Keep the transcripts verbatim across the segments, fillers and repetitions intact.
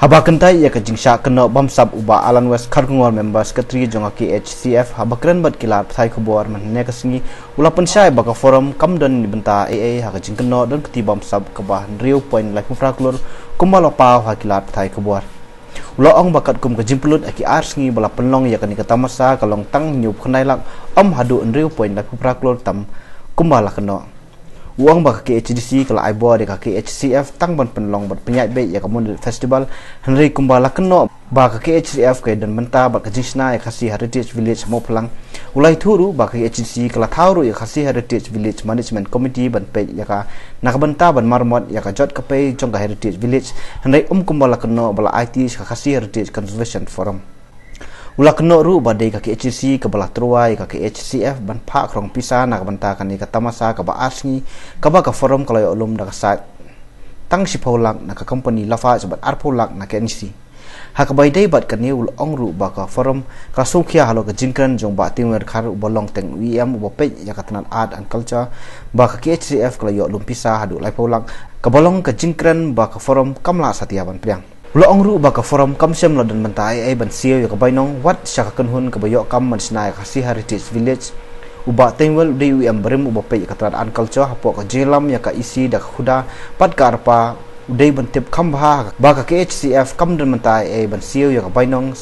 Haba kyntait ïa ka jingshah kynnoh bamsap u Bah Alan West Kharkongor, Member Secretary jong ka K H C F, haba kren bad ki lad pathai khubor mynne ka sngi, u la pynshai ba ka forum kam don bynta ei ei ha ka jingkynnoh, don ka kti bamsap kaba hynriew point laiphew phra klur kumba la paw ha ki lad pathai khubor. U la ong ba katkum ka jingpynlut ha ki ar sngi ba la pynlong ïa kane ka tamasa ka long tang hynñiew phew khyndai lak, ym haduh hynriew point laiphew phra klur tam kumba la kynnoh. U ong ba ka K H A D C ka la ai bor ïa ka K H C F tang ban pynlong bad pynïaid beit ïa ka Monolith Festival, hynrei kumba la kynnoh ba ka K H C F ka don bynta bad ka jingshna ïa ka Khasi Heritage Village ha Mawphlang. U la ïathuh ruh ba ka K H A D C ka la thaw ruh ïa ka Khasi Heritage Village Management Committee ban peit ïa ka na ka bynta ban maramot ïa ka jot ka pei jong ka Heritage Village, hynrei ym kumba la kynnoh ba la aiti sha ka Khasi Heritage Conservation Forum. U la kynnoh ruh ba dei ka K H A D C kaba la tyrwa ïa ka K H C F ban phah khrong pisa na ka bynta kane ka tamasa kaba ar sngi, kaba ka forum ka la ïoh lum da ka sait tang shiphew lak na ka company Lafarge bad arphew lak na K N C. Ha kaba ïadei bad kane, u la ong ruh ba ka forum ka la sngewkhia halor ka jingkren jong Bah Tengwar Dkhar uba long teng u E M uba peit ïa ka tnat Art and Culture, ba ka K H C F ka la ïoh lum pisa haduh laiphew lak, kaba long ka jingkren ba ka forum kam lah satia ban pdiang. U la ong ruh ba ka forum kam shym la don bynta ei ei ban siew ïa ka bainong, wat sha ka kynhun kaba ïoh kam ban shna ïa ka Khasi Heritage Village. U Bah Tengwar u dei u E M barim uba peit ïa ka tnat Art and Culture, hapoh ka jingïalam ïa ka E C da ka khuda bad ka ARPA, u dei ban tip kham bha ba ka K H C F kam don bynta ei ei ban siew ïa ka bainong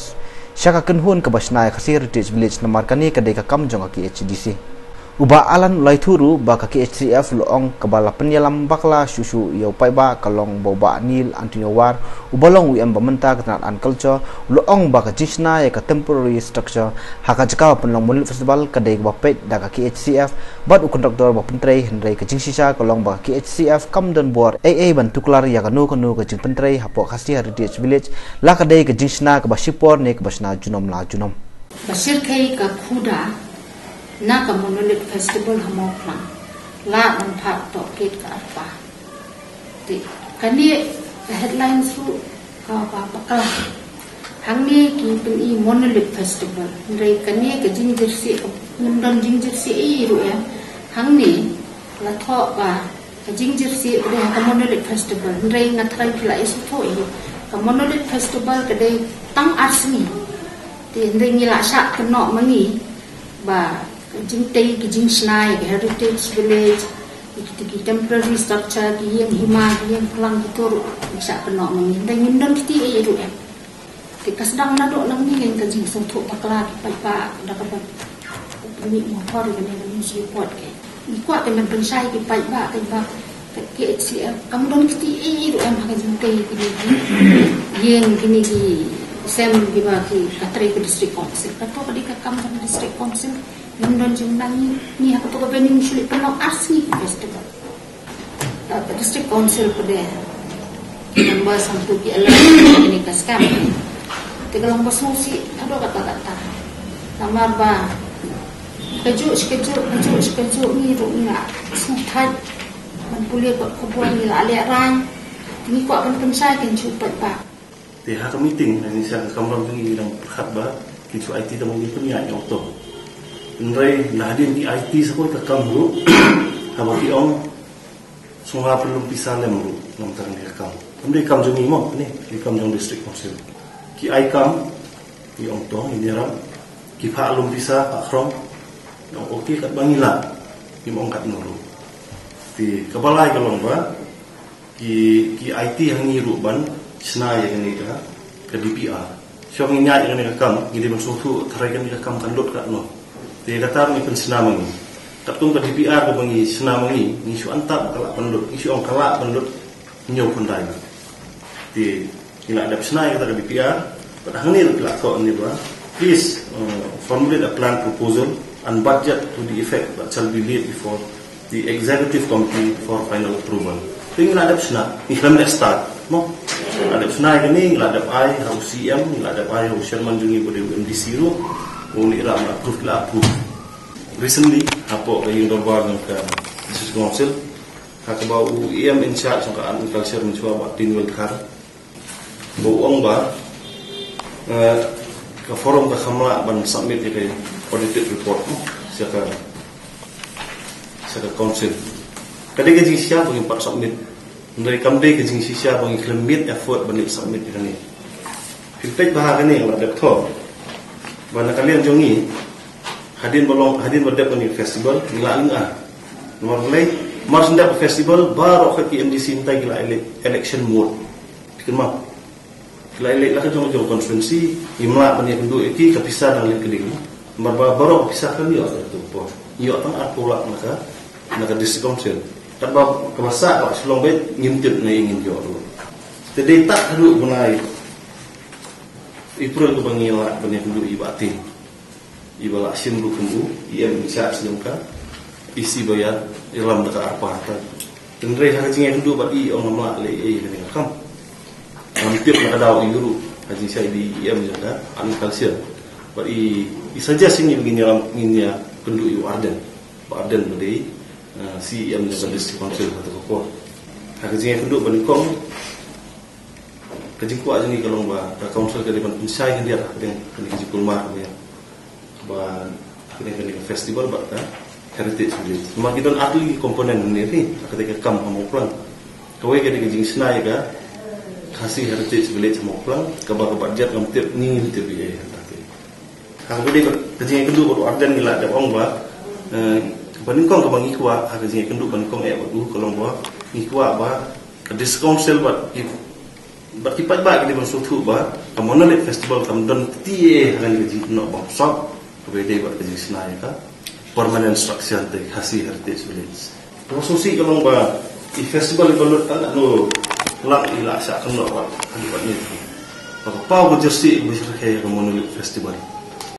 sha ka kynhun kaba shna ïa ka Khasi Heritage Village, namar kane ka dei ka kam jong ka K H A D C. U Bah Alan u la ïathuh ruh ba ka K H C F, u la ong, kaba la pynïalam bakla shuh shuh ïa u paidbah ka long ba u Bah Neil Antonio War, uba long u E M ba mynta ka tnat Art and Culture, u la ong ba ka jingshna ïa ka temporary structure ha ka jaka ba pynlong Monolith Festival ka dei kaba peit da ka K H C F bad u contractor ba pyntrei, hynrei ka jingshisha ka long ba ka K H C F kam don bor ei ei ban tuklar ïa kano kano ka jingpyntrei hapoh Khasi Heritage Village, la ka dei ka jingshna kaba shipor ne kaba shna junom la junom. Ba shyrkhei ka khuda na ka Monolith Festival ha Mawphlang, la ban phah tohkit ka ARPA. Te kane ka headline ruh kaba bakla. Hangne ki pyni Monolith Festival, hynrei kane ka jingjyrsieh, ka ngim don jingjyrsieh ei ruh ïa. Hangne la thoh ba ka jingjyrsieh ka dei ha ka Monolith Festival, hynrei nga tharai phi la ïa sngewthuh ïa ka Monolith Festival ka dei tang ar sngi. Te hynrei ngi la shah kynnoh ma ngi ba ka jingtei ka jingshna ïa ka Heritage Village, ïa kita ki temporary structure, ki ïing hima, ki ïing phlang, kito ruh ngi shah kynnoh ma ngi. Hynrei ngim don kti ei ei ruh em. Te ka sdang naduh nangne ïa ka jingsngewthuh bakla ki paidbah da kaba mih mothor ïa kane ka news report. Ngi kwah te ban pynshai ki paidbah, paidbah ka K H C F kam don kti ei ei ruh em ha ka jingtei kine ki ïing, kine ki sem kiba ki ka trei ka District Council. Kato ka dei ka kam ka District Council. Ngim don jingmyntoi, ngi ha kato ka venue ngi shu leit pynlong ar sngi ka festival. Ka District Council pat de ki members hangto ki alert ïa kane ka scam. Te ka long ba sngewsih haduh katta katta. Namar ba kajuh shi kajuh, kajuh shi kajuh ngi ruh ngi la sngewthait ban pule bad khubor, ngi la lehraiñ. Ngi kwah ban pynshai kein sha u paidbah. Te ha ka meeting, ha ngi sha ka kamram jong ngi, ngi dang pyrkhat ba ki shu aiti tang ba ngin pynïaid ïa u to. Hynrei na hadien ki aiti sa kawei ka kam ruh, haba ki ong sngewbha pynlum pisa lem ruh, ngam tang ka kam. Kam dei kam jong ngi mo, ne, dei kam jong District Council. Ki ai kam, ki ong to, ngin ïarap. Ki phah lum pisa, phah khrong. Ki ong okay katba ngi lah. Kim ong katno ruh. Te kaba lai ka long ba ki, ki aiti ha ngi ruh ban shna ïa kane ka, ka D P R. Shuwa ngin ïaid ïa kane ka kam, ngi dei ban sngewthuh tharai kane ka kam kan lut katno. Te kata ngi pynshna ma ngi. Katkum ka D P R kaba ngi shna ma ngi, ngi shu antap ka lah ban lut, ngi shu ong ka lah ban lut hynñiew khyndai. Te ngi la dep shna ïa kata ka D P R, bad hangne ruh ki la thoh hangne ba, please, uh, formulate a plan proposal and budget to the effect that shall be laid before the executive committee for final approval. Te ngi la dep shna, ngi khlem dep start, mo? Ngi la dep shna ïa kane, ngi la dep ai ha u C M, ngi la dep ai ha u chairman jong ngi ba dei u M D C ruh, u ngi la approve, la approve. Recently, hapoh ka ïing dorbar jong ka District Council, ha kaba u E M in charge jong ka Art and Culture mynshuwa Bah Tengwar Dkhar, ba u ong ba, eh, ka forum ka kham lah ban submit ïa ka audited report, no, sha ka, sha ka council. Ka dei ka jingshisha ba ngim pat submit. Hynrei kam dei ka jingshisha ba ngi khlem mih effort ban leit submit ïa kane. Pynpeit bha ha kane, nga la dep thoh ba na ka liang jong ngi, hadien ba long, hadien ba dep kane festival, ngi la lyngngoh. Namar balei? Mar shu dep festival, baroh ki M D C mynta ki la ele-, election mode. Phi kynmaw? Ki la leit la ka jong jong constituency, ngim lah ban ïakynduh ïa ki, ka pisa dang leit ka ding. Namar ba baroh ka pisa kan ïoh ïa ka tu por. Ïoh tang arphew lak na ka, na ka district council. Katba kaba sah ka Shillong beit ngim tip na ïa ngin ïoh ruh. Te dei tang haduh bnai April kaba ngi lah ban ïakynduh ïa i Bah Tin. I ba la shim ruh kum u E M in charge jong ka E C ba ïa, ïalam da ka arphew ta. Hynrei ha ka jingïakynduh bad i, ong ngam lah leh ei ei kane ka kam. Ngam tip na ka daw i ruh ha jingshai di E M jong ka Agriculture. Bad i, i suggest ïa ngi ba ngin ïalam, ngin ïakynduh ïa u Ardent. Bah Ardent ba dei, eh, C E M jong ka District Council ha kata ka por. Ha ka jingïakynduh banyngkong, ka jingkwah jong ngi ka long ba ka council ka dei ban pynshai khyndiat ha kane, kane ka jingkulmar kaba ïa, ba ha kane, kane ka festival bad ka Heritage Village. Namar ki don artylli ki component hangne, ha kane ka kam ha Mawphlang. Kawei ka dei ka jingshna ïa ka Khasi Heritage Village ha Mawphlang, kaba ka budget ngam tip, ngi ngim tip ïa kata. Ha kaba dei ka jingïakynduh bad u Ardent ngi la dep ong ba, eh, banyngkong kaba ngi kwah, ha ka jingïakynduh banyngkong eh bad u ka long ba ngi kwah ba ka District Council bad ki, bad ki paidbah ki dei ban sngewthuh ba ka Monolith Festival kam don kti eh ha kane ka jingkynnoh bymsap, kaba dei bad ka jingshna ïa ka permanent structure te Khasi Heritage Village. Kaba sngewsih ka long ba i festival i ba lut tang katno lak i la shah kynnoh bad hadien bad ngi. Ba ka paw ka jersey ba shyrkhei ïa ka Monolith Festival.